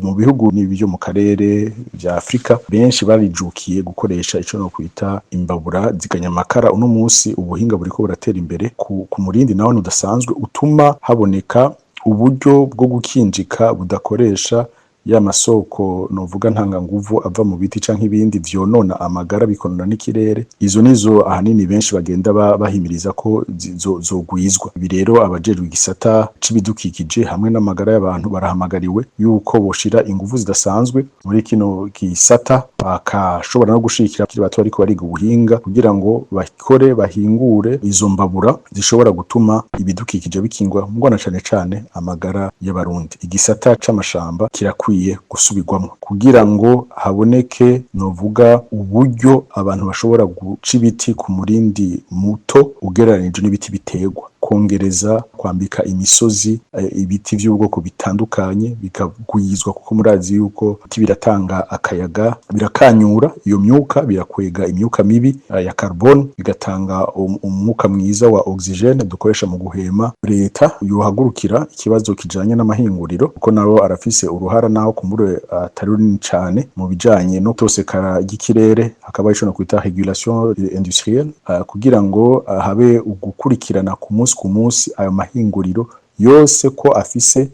Mu bihugu n'ibyo mu karere vya Afrika, benshi barijukiye gukoresha ico no kwita imbabura zikanyamakara. Uno munsi ubuhinga buriko buratera imbere ku murindi nawe udasanzwe, utuma haboneka uburyo bwo gukinjika budakoresha ya masoko novuga ntanganguvu ava mu biti canke ibindi vyonona amagara, bikonona n'ikirere. Izo nizo ahanini benshi bagenda bahimiriza ko zogwizwa. Ibi rero, abajejwe igisata c'ibidukikije hamwe n'amagara y'abantu barahamagariwe yuko boshira inguvu zidasanzwe muri kino gisata, bakashobora no gushigikira abakiri bato bariko bariga ubuhinga kugira ngo bakore, bahingure izo mbabura zishobora gutuma ibidukikije bikingwa, mbona cane cane amagara y'Abarundi. Igisata c'amashamba kirakwiye gusubirwamwo kugira ngo haboneke novuga uburyo abantu bashobora guca ibiti ku murindi muto ugereranije n'ibiti biterwa, kongereza kwambika imisozi ibiti vy'ubwoko bitandukanye bikagwizwa, kuko murazi yuko ibiti biratanga akayaga, birakanyura iyo myuka, birakwega imyuka mibi ya carbone, bigatanga umwuka mwiza wa oxygène dukoresha mu guhema. Leta yohagurukira ikibazo kijanye n'amahinguriro, kuko nabo arafise uruhara, naho kumbure atari runini cane, mu bijanye no tosekara ry'ikirere. Hakaba ico no kwita régulation industrielle, kugira ngo habe ugukurikirana ku munsi ku munsi ayo mahinguriro yose ko afise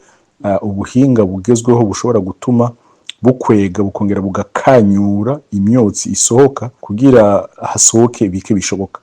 ubuhinga bugezweho bushobora gutuma bukwega, bukongera bugakanyura imyotsi isohoka, kugira hasohoke bike bishoboka.